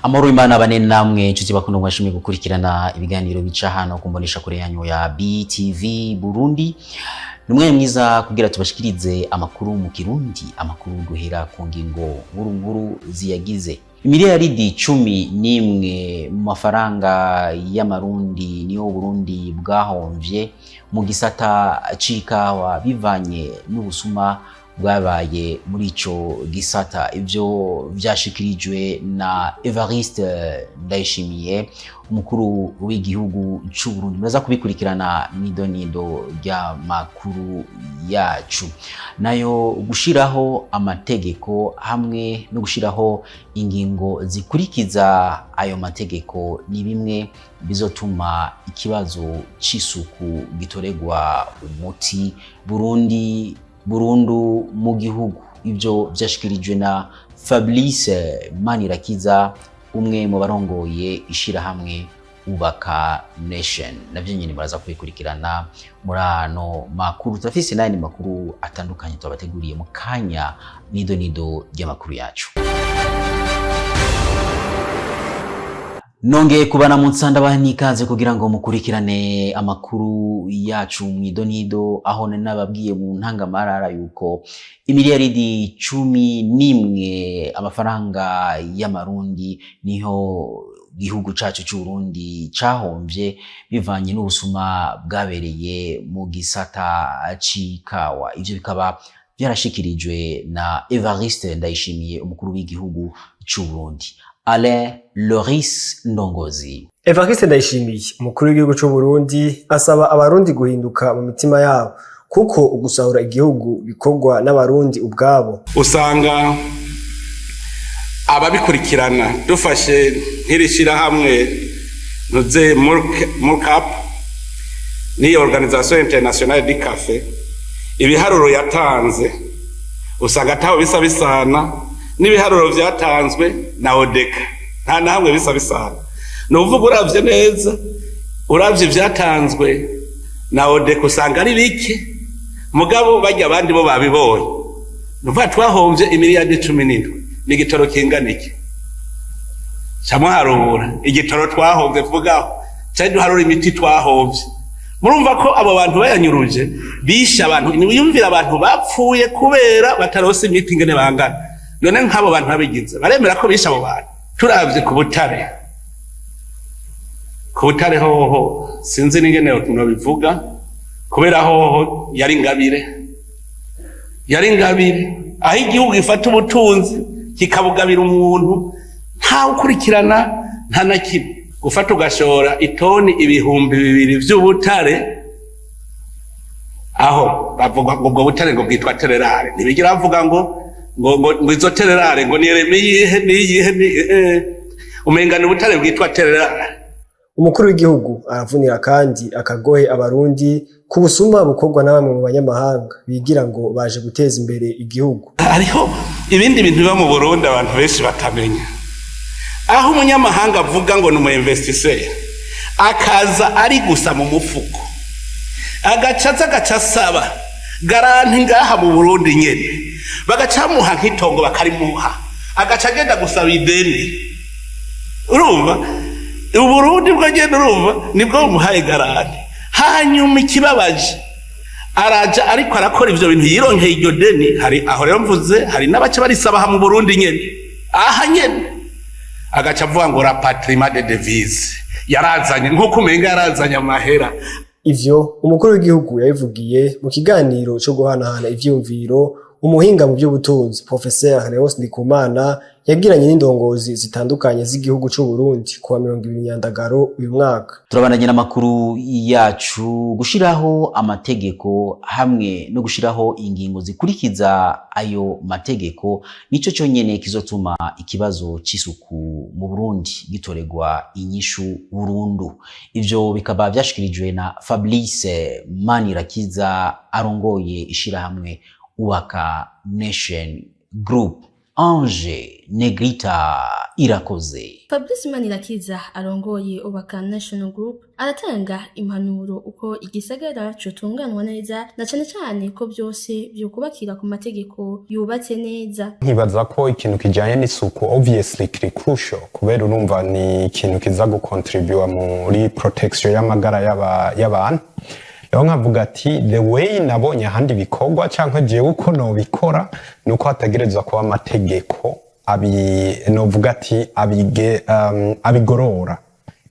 Amahoro y'Imana bane namwe, inshuti bakunda, mwashimye gukurikirana ibiganiro bica hano kumbonesha kure yanyu ya BTV Burundi. Ni umwanya mwiza kugira tubashikirize amakuru mu Kirundi, amakuru duhera ku ngingo nkuru nkuru ziyagize. Imiliyaridi 11 mu mafaranga y'Amarundi niyo Burundi bwahomvye mu gisata c'ikawa bivanye n'ubusuma bwabaye muri ico gisata. Ivyo vyashikirijwe na Evariste Ndayishimiye, umukuru w'igihugu c'u Burundi. Muraza kubikurikirana mw'idonido ry'amakuru yacu. Nayo gushiraho amategeko hamwe no gushiraho ingingo zikurikiza ayo mategeko ni bimwe bizotuma ikibazo c'isuku gitoregwa umuti Burundi burundu mu gihugu. Ivyo vyashikirijwe na Fabrice Manirakiza, umwe mu barongoye ishirahamwe Ubaka Nation. Navyo nyene muraza kubikurikirana muri ano makuru. Turafise n'ayandi makuru atandukanye tubateguriye mu kanya, nido nido ry'amakuru yacu. Nongeye kubana mu nsanda n'ikaze kugira ngo mukurikirane amakuru yacu mw'idonido, aho nababwiye mu ntangamarara yuko imiliyaridi 11 amafaranga y'Amarundi niho gihugu cacu c'Uburundi cahomvye bivanye n'ubusuma bwabereye mu gisata c'ikawa. Ivyo bikaba vyarashikirijwe na Evariste Ndayishimiye, umukuru w'igihugu c'Uburundi. Alain Loris Ndongozi. Evariste Ndayishimiye, umukuru w'igihugu c'u Burundi, asaba Abarundi guhinduka mu mitima yabo, kuko ugusahura igihugu bikorwa n'Abarundi ubwabo. Usanga ababikurikirana, dufashe nk'iri shirahamwe ntuze Murcap n'iyo Organisation Internationale du Café, ibiharuro yatanze usanga ataho bisa bisana n'ibiharuro vyatanzwe na ODECA, nta na hamwe bisa bisana. Ni ukuvuga, uravye neza, uravye ivyatanzwe na ODECA usanga ari bike, mugabo barya abandi bo babibonye. Ni ukuvuga twahomvye imiliyardi 17. Ni igitoro kingana iki? Camuharura igitoro twahomvye, vugaho, cari duharura imiti twahomvye. Murumva ko abo bantu bayanyuruje bishe abantu. Niyumvira abantu bapfuye kubera bataronse imiti ingene bangana. None nk'abo bantu babigize baremera ko bishe abo bantu? Turavye ku butare, ku butare hoho sinzi n'ingene nobivuga, kubera hoho yari ingabire, yari ingabire, aho igihugu gifata ubutunzi kikabugabira umuntu, ntawe ukurikirana, nta na kimwe. Gufata ugashora itoni 2000 vy'ubutare, aho bavuga ngo ubwo butare ngo bwitwa terres rares, ntibigira bavuga ngo izo terres rares ngo ni élément iyihe niyihe ni umenga ni ubutare bwitwa terres rares. Umukuru w'igihugu aravunira kandi akagohe Abarundi ku busuma bukorwa na bamwe mu banyamahanga bigira ngo baje guteza imbere igihugu. Hariho ibindi bintu biba mu Burundi abantu benshi batamenya, aho umunyamahanga avuga ngo ni umu investisseur, akaza ari gusa mu mufuko, agaca aza agaca asaba garantie ngaha mu Burundi nyene, bagaca bamuha nk'itongo, bakarimuha, agaca agenda gusaba ideni. Urumva Uburundi bwo nyene, urumva nibwo bumuhaye garantie. Hanyuma ikibabaje, araja ariko arakora ivyo bintu, yironkeye iryo deni. Hari aho rero mvuze, hari n'abaca barisaba aha mu Burundi nyene, aha nyene, agaca avuga ngo rapatriement de devise, yarazanye nk'uko umenga yarazanye amahera. Ivyo umukuru w'igihugu yabivugiye mu kiganiro co guhanahana ivyiyumviro umuhinga mu vy'ubutunzi Professeur Léonce Ndikumana yagiranye n'indongozi zitandukanye z'igihugu c'u Burundi kuwa 20 Nyandagaro uyu mwaka. Turabandanya n'amakuru yacu. Gushiraho amategeko hamwe no gushiraho ingingo zikurikiza ayo mategeko nico cyonyene kizotuma ikibazo c'isuku mu Burundi gitoregwa inyishu burundu. Ivyo bikaba vyashikirijwe na Fabrice Manirakiza, arongoye ishirahamwe Ubaka Nation Group. Ange Negrita Irakoze. Fabrice Manirakiza arongoye Ubaka National Group aratanga impanuro uko igisagara cotunganwa neza, na cane cane ko byose vyokubakira ku mategeko yubatse neza. Nkibaza ko ikintu kijanye n'isuku obviously kiri crucial, kubera urumva ni ikintu kiza gukontribuwa muri protection y'amagara y'abantu. Rero nkavuga ati the way nabonye ahandi bikorwa canke jewe uko nobikora, nuko hategerezwa kuba amategeko abi novuga ati abige abigorora.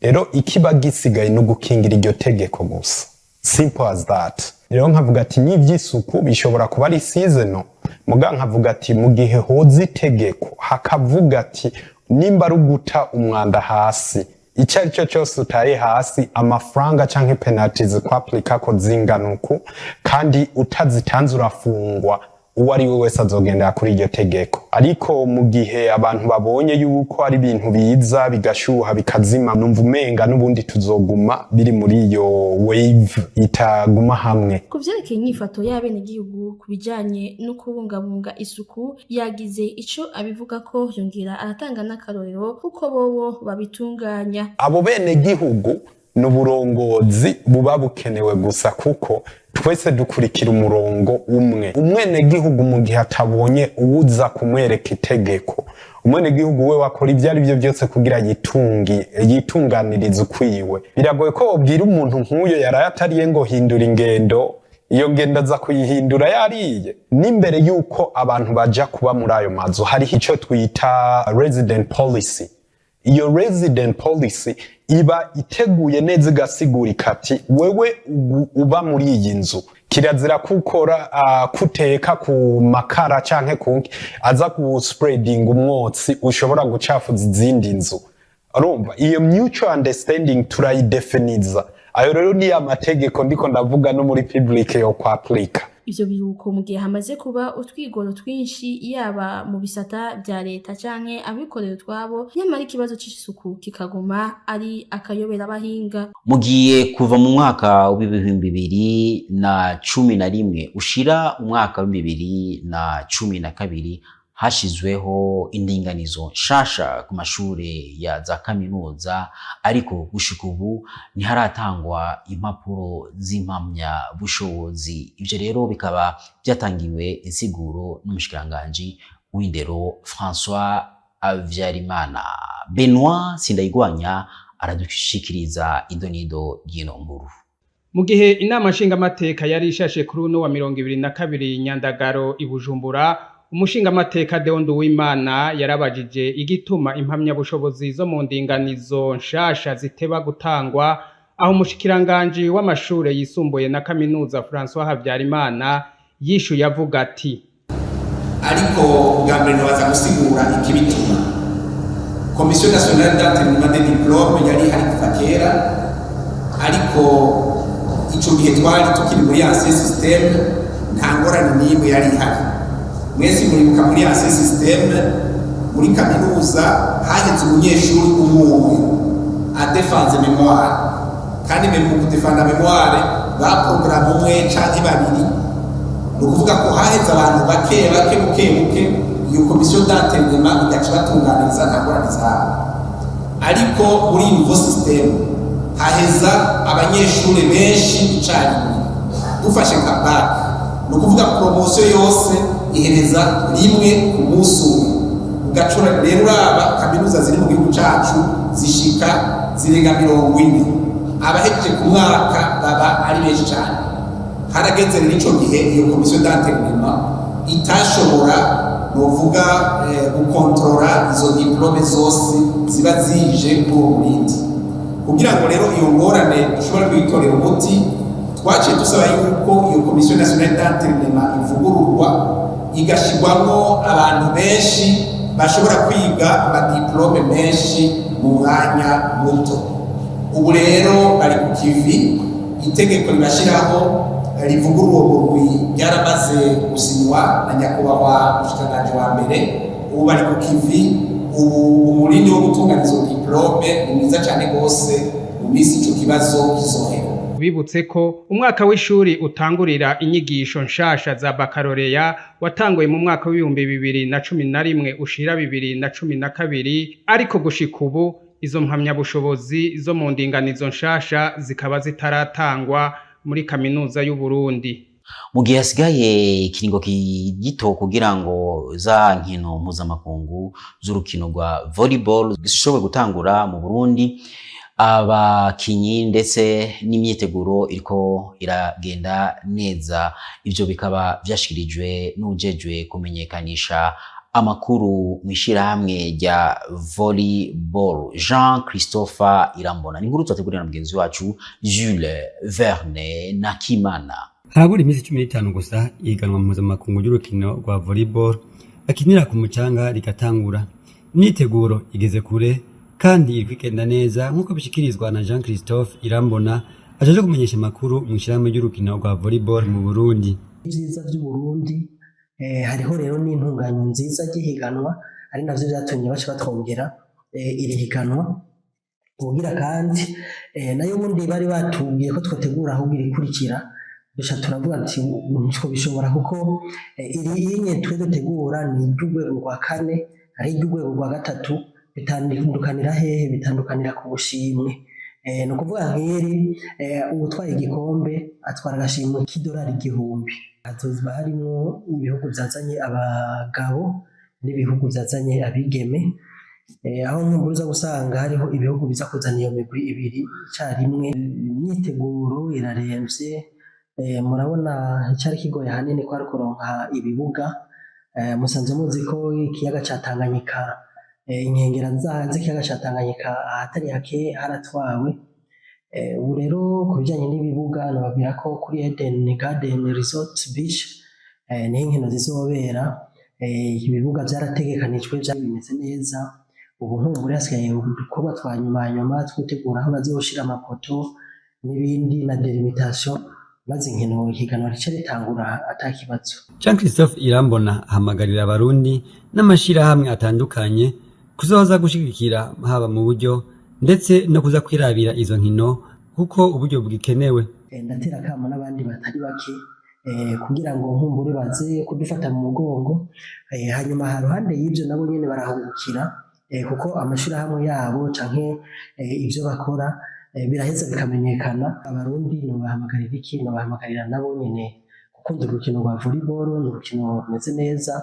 Rero ikiba gisigaye no gukingira iryo tegeko gusa, simple as that. Rero nkavuga ati n'ivy'isuku bishobora kuba ari seasonal, muga nkavuga ati mu gihe hoza itegeko hakavuga ati nimba ari uguta umwanda hasi, icyo ari cyo cyose utaye hasi, amafaranga canke penalties zikwaplikako zingana uku, kandi utazitanze urafungwa, uwo ari we wese azogendera kuri iryo tegeko. Ariko mu gihe abantu babonye yuko ari ibintu biza bigashuha bikazima, numva umenga n'ubundi tuzoguma biri muri iyo wave itaguma hamwe. Ku vyerekeye inyifato y'abenegihugu ku bijanye no kubungabunga isuku, yagize ico abivuga ko, yongera aratanga n'akarorero kuko bobo babitunganya. Abo bene gihugu ni uburongozi buba bukenewe gusa, kuko twese dukurikira umurongo umwe. Umwenegihugu mu gihe atabonye uwuza kumwereka itegeko, umwenegihugu we wakora ibyo ari byo byose kugira yitungi yitunganirize ukwiwe. Biragoye ko wobwira umuntu nk'uyo yaraye atariye ngo hindura ingendo. Iyo ngendo aza kuyihindura yariye. N'imbere y'uko abantu baja kuba muri ayo mazu, hariho ico twita resident policy. Iyo resident policy iba iteguye neza, igasigurika ati wewe uba muri iyi nzu, kirazira kukora kuteka ku makara canke kunki aza ku spreading umwotsi ushobora gucafuza izindi nzu. Urumva iyo mutual understanding turayidefiniza. Ayo rero ni amategeko ndiko ndavuga no muri public yo kwaplika. Ivyo biruko mu gihe hamaze kuba utwigoro twinshi, yaba mu bisata vya leta canke abikorera utwabo, nyamara ikibazo c'isuku kikaguma ari akayobera abahinga. Mugiye kuva mu mwaka w'2011 ushira umwaka w'2012 hashizweho indinganizo nshasha ku mashure ya za kaminuza, ariko gushika ubu ntiharatangwa impapuro z'impamyabushobozi. Ivyo rero bikaba byatangiwe insiguro n'umushikiranganji w'indero François Habyarimana. Benoit Sindayigwanya aradushikiriza idonido ry'ino nkuru. Mu gihe inama nshingamateka yari ishashe kuri uno wa 22 Nyandagaro i Bujumbura, umushingamateka Deo Nduwimana yarabajije igituma impamyabushobozi zo mu ndinganizo nshasha ziteba gutangwa, aho umushikiranganji w'amashure yisumbuye na kaminuza François Habyarimana yishuye avuga ati: Ariko bwa mbere ntibaza gusigura ikibituma. Commission nationale d'enseignement des diplômes yari ihari kuva kera, ariko ico gihe twari tukiri muri ancien système, nta ngorane n'imwe yari ihari. Mwese muribuka muri ancien système, muri kaminuza haheze umunyeshuri umwe umwe adefanze mémoire, kandi mu kudefanda mémoire baporogaramu umwe canke babiri. Ni ukuvuga ko haheze abantu bake bake, buke buke, iyo commission d'enseignement igaca batunganiriza, nta ngorane zabo. Ariko muri nouveau système haheza abanyeshuri benshi icarimwe. Dufashe nka bac, ni ukuvuga promotion yose ihereza rimwe ku munsi umwe. Ugacura rero uraba kaminuza ziri mu gihugu cacu zishika zirenga 40, abahejeje ku mwaka baba ari benshi cyane. Harageze rero ico gihe iyo commission d'enseignement itashobora, novuga gukontorora izo diplômes zose ziba zije kuri uwo murindi. Kugira ngo rero iyo ngorane dushobore kuyitorera umuti, twaciye dusaba yuko iyo commission nationale d'enseignement ivugururwa, igashirwamwo abantu benshi bashobora kwiga amadiplômes menshi mu mwanya muto. Ubu rero bari ku kivi. Itegeko ribashyiraho rivugurura uwo murwi ryaramaze gusinywa na nyakubahwa mushikiranganji wa mbere. Ubu bari ku kivi. Ubu umurindi wo gutunganya izo diplômes ni mwiza cyane rwose. Mu minsi ico kibazo kizohera. Tubibutse ko umwaka w'ishuri utangurira inyigisho nshasha za bakaloreya watanguye mu mwaka w'2011 ushira 2012, ariko gushika ubu izo mpamyabushobozi zo mu ndinganizo nshasha zikaba zitaratangwa muri Kaminuza y'u Burundi. Mu gihe hasigaye ikiringo gito kugira ngo za nkino mpuzamakungu z'urukino rwa volleyball zishobore gutangura mu Burundi, abakinyi ndetse n'imyiteguro iriko iragenda neza. Ivyo bikaba vyashikirijwe n'uwujejwe kumenyekanisha amakuru mw'ishirahamwe rya volleyball, Jean Christopher Irambona. Ni inkuru twateguriwe na mugenzi wacu Jules Verne Nakimana. Harabura iminsi 15 gusa ihiganwa mpuzamakungu ry'urukino rwa volleyball bakinira ku mucanga rigatangura. Imyiteguro igeze kure kandi iri kwigenda neza, nk'uko bishikirizwa na Jean Christophe Irambona, ajeje kumenyesha amakuru mu ishirahamwe ry'urukino rwa volleyball mu Burundi. Ibyiza by'Uburundi, hariho rero n'intunganyo nziza ry'ihiganwa, ari navyo vyatumye baca batwongera iri higanwa ubugira kandi. Nayo ubundi bari batubwiye ko twotegura ahubwo irikurikira, duca turavuga ati ntitwobishobora, kuko iri inye twe dutegura ni iry'urwego rwa kane, ari iry'urwego rwa gatatu. Bitandukanira hehe? Bitandukanira ku bushimwe. Ni ukuvuga nk'iri, uwutwaye igikombe atwara agashimwe k'idolari 1000. Hazoba harimwo ibihugu vyazanye abagabo n'ibihugu vyazanye abigeme, aho nkumbura uza gusanga hariho ibihugu biza kuzana iyo migwi ibiri icarimwe. Imyiteguro iraremvye. Murabona icari kigoye ahanini kwari kuronka ibibuga. Musanzwe muzi ko ikiyaga ca Tanganyika, inkengera z'ikiyaga ca Tanganyika ahatari hake haratwawe. Ubu rero ku bijanye n'ibibuga, nababwira ko kuri Eden Garden Resort Beach niho inkino zizobera. Ibibuga vyarategekanijwe, bimeze neza. Ubu nkumbure hasigaye udukorwa twa nyuma nyuma twitegura aho bazoshira amapoto n'ibindi na délimitation, maze inkino, ihiganwa rice ritangura ata kibazo. Jean Christophe Irambona ahamagarira Abarundi n'amashirahamwe atandukanye kuzoza gushigikira, haba mu buryo ndetse no kuza kwirabira izo nkino, kuko uburyo bwikenewe. Ndatera akamo n'abandi batari bake kugira ngo nkumbure baze kudufata mu mugongo. Hanyuma haruhande y'ivyo, nabo nyene barahungukira, kuko amashirahamwe yabo canke ivyo bakora biraheza bikamenyekana. Abarundi nobahamagarira iki? Nobahamagarira nabo nyene gukunda urukino rwa volleyball. Ni urukino rumeze neza.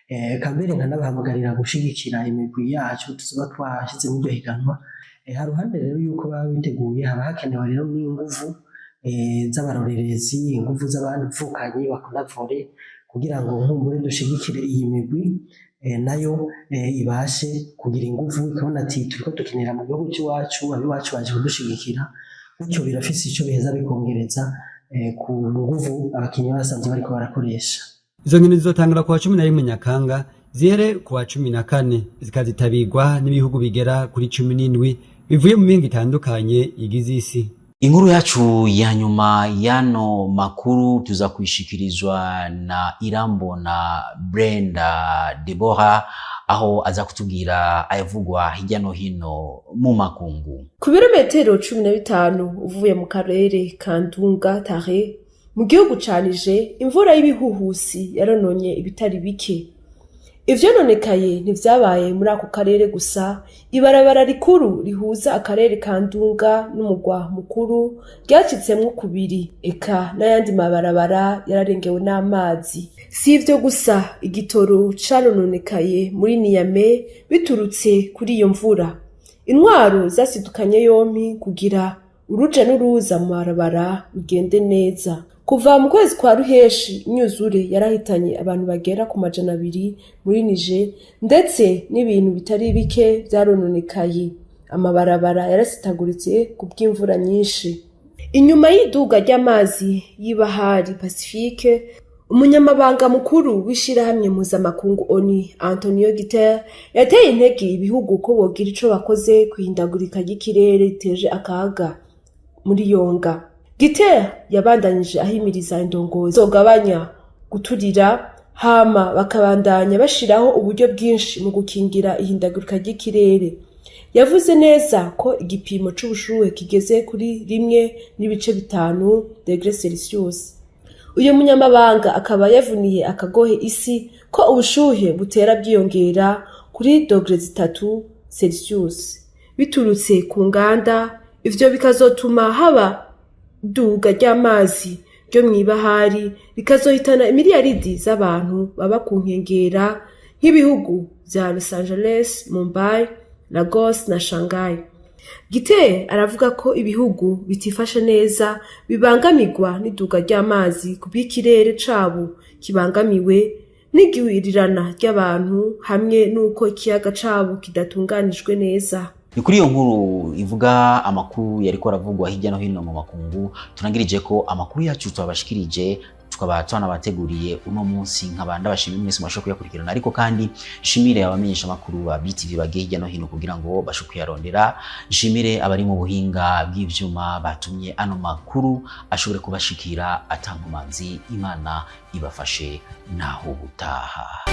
Eka mbere nkanabahamagarira gushigikira imigwi yacu tuzoba twashize muri iryo higanwa. Haruhande rero yuko baba biteguye, haba hakenewe rero n'inguvu z'abarorerezi, inguvu z'abavukanyi bakunda volley, kugira ngo nkumbure dushigikire iyi migwi, nayo ibashe kugira inguvu, ikabona ati turiko dukinira mu gihugu c'iwacu, abiwacu baje kudushigikira. Gutyo birafise ico biheza bikongereza ku nguvu abakinyi basanzwe bariko barakoresha. Izo nkino zizotangura kuwa 11 Nyakanga, zihere kuwa 14, zikazitabirwa n'ibihugu bigera kuri 17 bivuye mu mihingo itandukanye igize isi. Inkuru yacu ya nyuma yano makuru tuza kuyishikirizwa na Irambona Brenda Deborah, aho aza kutubwira ayavugwa hirya no hino mu makungu. Ku birometero 15 uvuye mu karere ka Ndunga Tare mu gihugu ca Niger, imvura y'ibihuhusi yarononye ibitari bike. Ivyononekaye ntivyabaye muri ako karere gusa. Ibarabara rikuru rihuza akarere ka Ndunga n'umugwa mukuru ryacitsemwo kubiri, eka n'ayandi mabarabara yararengewe n'amazi. Si ivyo gusa, igitoro carononekaye muri Niamey biturutse kuri iyo mvura. Intwaro zasidukanye yompi kugira uruja n'uruza mu mabarabara rugende neza. Kuva mu kwezi kwa Ruheshi, imyuzure yarahitanye abantu bagera ku 200 muri Niger, ndetse n'ibintu bitari bike vyarononekaye. Amabarabara yarasitaguritse kubw'imvura nyinshi. Inyuma y'iduga ry'amazi y'ibahari Pacifique, umunyamabanga mukuru w'ishirahamwe mpuzamakungu ONU, Antonio Guterres, yateye intege ibihugu ko bogira ico bakoze kw'ihindagurika ry'ikirere riteje akaga muri yonga. Guterres yabandanije ahimiriza indongozi zogabanya guturira, hama bakabandanya bashiraho uburyo bwinshi mu gukingira ihindagurika ry'ikirere. Yavuze neza ko igipimo c'ubushuhe kigeze kuri 1.5 degrés Celsius. Uyu munyamabanga akaba yavuniye akagohe isi ko ubushuhe butera bwiyongera kuri dogere 3 Celsius biturutse ku nganda, ivyo bikazotuma haba iduga ry'amazi ryo mw'ibahari rikazohitana imiliyaridi z'abantu baba ku nkengera nk'ibihugu vya Los Angeles, Mumbai, Lagos na Shanghai. Gite aravuga ko ibihugu bitifashe neza bibangamirwa n'iduga ry'amazi kubw'ikirere cabo kibangamiwe n'igwirirana ry'abantu hamwe n'uko ikiyaga cabo kidatunganijwe neza. Ni kuri iyo nkuru ivuga amakuru yariko aravugwa hirya no hino mu makungu turangirije ko amakuru yacu twabashikirije, tukaba twanabateguriye uno munsi. Nkaba ndabashimiye mwese mwashoboye kuyakurikirana, ariko kandi nshimire abamenyesha amakuru ba BTV bagiye hirya no hino kugira ngo bashe kuyarondera, nshimire abari mu buhinga bw'ivyuma batumye ano makuru ashobore kubashikira atankomanzi. Imana ibafashe, naho butaha.